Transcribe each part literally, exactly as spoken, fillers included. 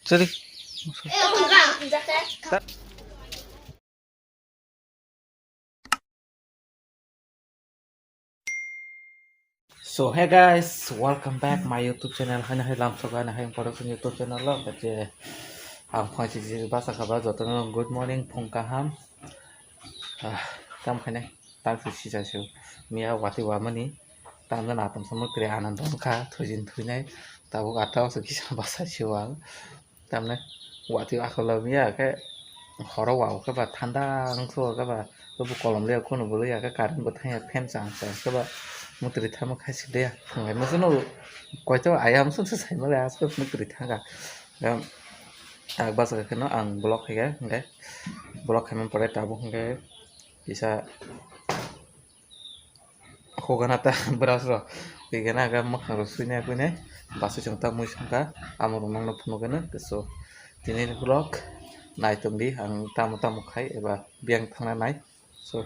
Sorry. So hey guys, welcome back my YouTube channel. Haino hai lamsogo ani hai production YouTube channel o, je ang phai si basa khaba jotono good morning, phung kaham. Ah, tam khaine, tam si sisa si miya wati wamani, tam na tam samuk tre anand wngkha, thujin thuinai, tabuk atta o kisa basa si wal. Tamne watwi akholo wngya khe horo wa khe ba thanda wngkho khe ba bo kolom le khunu bwlwi ya khe current bo thangya fan chang chang khe ba mutri thamo khai si de ya thangwi musuno koito ayam sun se sai male asko mutri thanga. Em, tak basa khe no ang block khai khe hwnkhe block khai man pore tabuk hwnkhe kisa Hogana ta brush rok twi gana aga mwkhang rok suinai kuinai basui chwng ta mui songkha amo rok nokno phunukgano so tini ni vlog nai tongdi ang tamo tamo khai eba biyang thangna nai so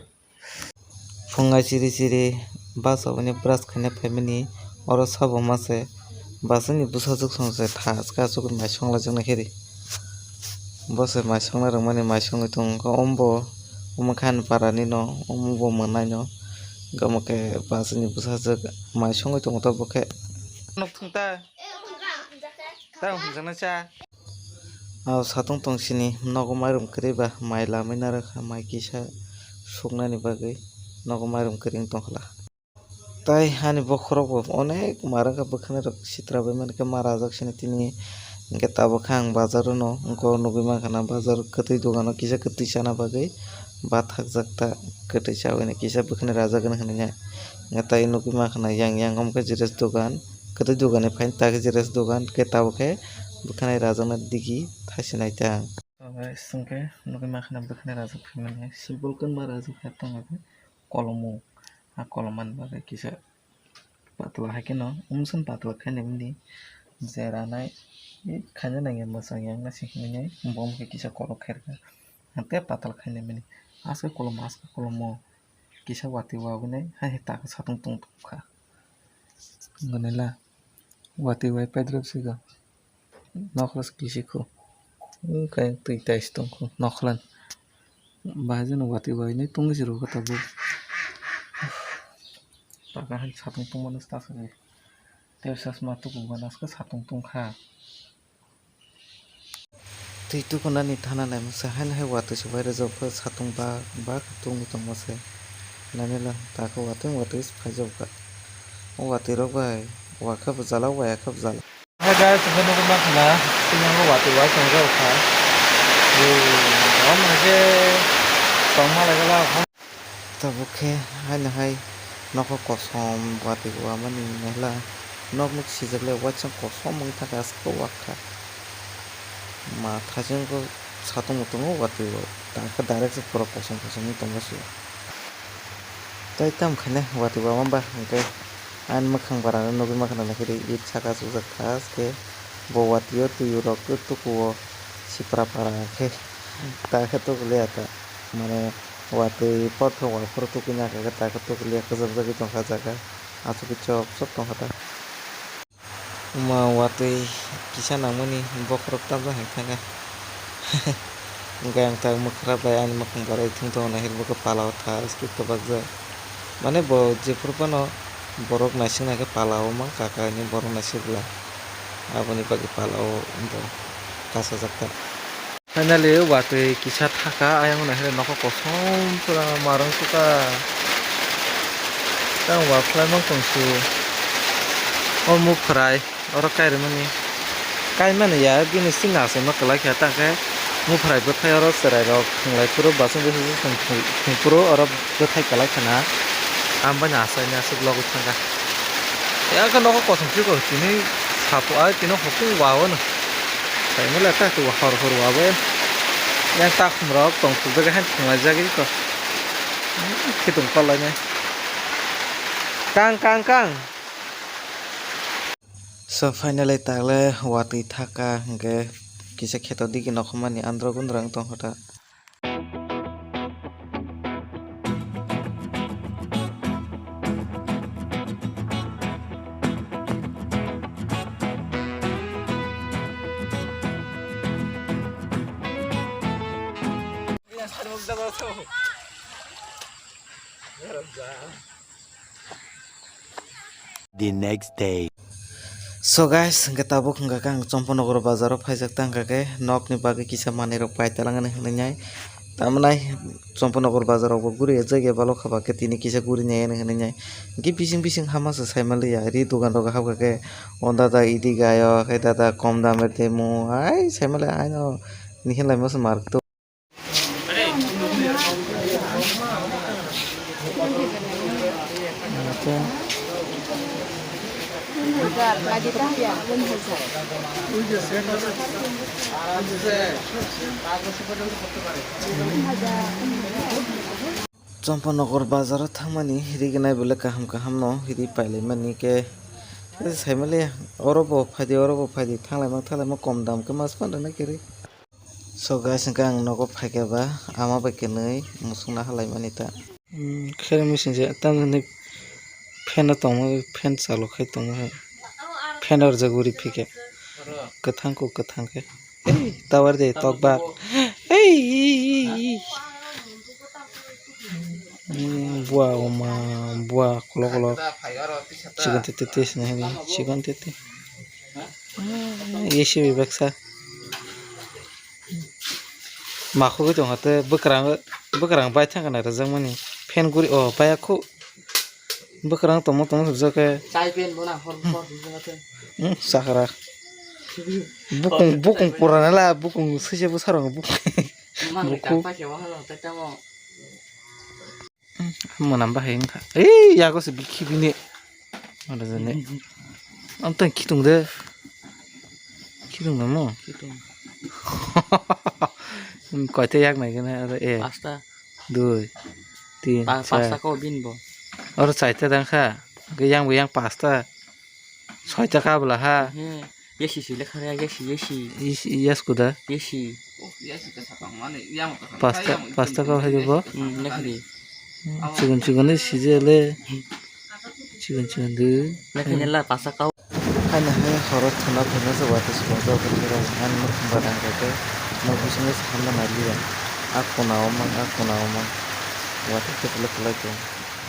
phungai chiri chiri bus o brush khaina phaimani oro sabo mase. Bwswkni bwsajwk song se thaska aswk mai songlaijak nai khe ri. Bo se mai songna rwmani mai songwi tongo wngkha omo bo omo khe ani para ni no omo bo mwnai no. Omo khe bwswkni bwsajwk mai songwi tongo to bo khe. Nuk thung ta. Tang hwnjaknai cha. O satung tong sini nogo mairum kwrwi ba mai lamwi narwkha mai kisa suknani bagwi nogo mairum kwrwi wng tongkha la. Tai hani bokhorok bo onek ma rwkha bwkhwnai rok sitra bai mankhe ma rajak sini tini hinkhe tabuk khe ang bazar o no wngkha o nugwi mankha na bazar kwtwi dogan o kisa kwtwi chana bagwi bathakjak ta kwtwi chawi no kisa bwkhwnai rajak hinwi hinwi ya hinkhe tai nugwi mankha na yang yang omo khe dress dogan kwtwi dogan ni phaini ta khe dress dogan khe tabuk khe bwkhwnai rajak na digi thaisinai ta ang. Hinkhe nugwi mankha na bwkhwnai rajak phaimani simple khe ma rajak khe tongkha khe kolomo. A kolom mani bagwi kisa patla hai kheno umsong patla khainai bini je ranai khaina nangya mwchang yang nasi hinwi bo khe kisa kolok khairokha hwnkhe patla khainai bini aske kolom aske kolomo kisa watwi wabinai hai hai taka satung tong tongkha. Wngnai la watwi wai paidrop sigo. Nokhla se kisi kho. Wngkha twi tais tongkho nokhla. Bahai jeno watwi wainwi tongwi se rwkha tabuk. Taka hai satung tongmani se tasa khe. Tei chasma tukugo naskhe satung tongkha. Twi tukunani thana naimasa haino hai watwi se wai rwjak khe satung bak bak tongwi tongma se. Nainwla taka watwi watwi se phaijakkha. O watwi rok bai wakha bwjala wayakha bwjala. Hey guys, hwnkhe nugwi mankha na, tini ang watwi wai tongjak kha. Omo hwnkhe tongma lai gala. Tabuk khe haino hai nokho kosom watwi wamani mela nok nuk sijak le waisang kosom wng thangkha aswk wakha. Ma thaising khe satung mutung o watwi o tangkhe direct se pura kosom kosom wng tongma se. Tei tamo khaina watwi wama ba hwnkhe ani mwkhang bara no nugwi mankha na nai khe it saka chukjak kha khe bo watwi o twi rok tuku o sipra para khe ta khe tuku liya ta mane watwi porthor waphuru tuku nai khe ta khe tuku liya kwcham jagwi tongkha jaga aswk khe chop chop tongkha ta. Omo watwi kisa nangmani bokhorok tamjak hai thangkha. Hwnkhe ang tak mwkhra bai ani mwkhang barai thung tongo nahir bwkha pala o thaske kwbakjak. Mane bo jephuru phano borok naising naikhe pala o mankha kha hinwi borok naisik bwla. Aboni bagwi pala o bo kasajak ta. Finally watwi kisa thaka ayang nahile nokho kosom pura marang suka. Tang wa khlai mang tong su. O muphrai oro kai rwmani. Kai mani ya bini sini asai ma kwlai kha ta khe muphrai bwthai oro chwrai rok thwnglai phuru basing basing thwng phuru oro bwthai kwlai khana. Ang bai asai ni aswk logwi thangkha. Ya khe nokho kosom phiko tini sapo ai tini hopung wa o no. Saimale ta tu hor hor wa bai. Yang takhum rok tong phuk bai hai thung lai jagwi ko. Khitung pal lai nai. Kang kang kang. So finally tagle watwi thaka hwnkhe kisa kheto digi nokhormani andro gundro wng tongkha ta. The next day. So guys, hwnkhe tabuk hwnkha khe ang Chomponogor bazaro phaijak tang kha khe nokni bagwi kisa manwi rok pai talangani hwnwi nai. Tamnai Chomponogor bazaro bo guri ejak ya balok haba khe tini kisa guri nai hinwi nai. Hwnkhe bising bising hama se sai manliya ri dogan rok hapkha khe o dada idi gayo khe dada kom dam de mu ai sai manliya aino nihilai masa mark to. Chomponogor bazaro thangmani rignai belai kaham kaham no ri pailaimani khe sai manliya oro bo phaidi oro bo phaidi thanglaima thanglaima kom dam khe mas panrwna khe ri. So guys, hwnkhe ang nogo phaikha ba ama bai kwnwi muchungna halaimani ta. Hmm, khe machine se tamni fan o tongma fan chalo khai tongma hai fan o rwjak uri phikhe kwthang khe kwthang khe ei tower de tok bak ei ei ei ei. Hmm, bua oma bua kolo kolo chikon tete tete sini chikon tete. Isi bai baksa. Makhugwi tongkha tei bwkrang, bwkrang bai thangkha nai rwjakmani. Fan guri, oh, baiya khu. Bwkrang tongma tongma rwjak khe. Chai pen bo na hor hor rwjak khe. Hmm, sakra. Bukung, bukung pura nala, bukung sise bwsarok bukung. Mang Bukung. Tang pa khe wa halo, tei tamo. Mwnam bahai wngkha. Ei, yago se bikhi bini. Ado jani. Am tang khitung de. Khitung namo? Khitung. Koita yak nai gana ado e. Pasta. Dui. Tin, Pa-, char. Pasta ko bin bo. Oro chaita dang kha. Ge yang bo yang pasta. Soita ka bwla ha. He, yasi si lekha ya, yasi, yasi. Is, yas kuda. Yasi. Pasta, pasta ka hai bo. Hmm, lekha di. Chigon chigon ni sije le. Chigon chigon de. Lekha ni la pasta ka. Hai na hai horo thana thana se wata se wata ko ni rang han no badang ko te. No bising se hamna na liya. A kona o mang, a kona o mang. Wata se pula pula ko.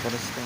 Bono se.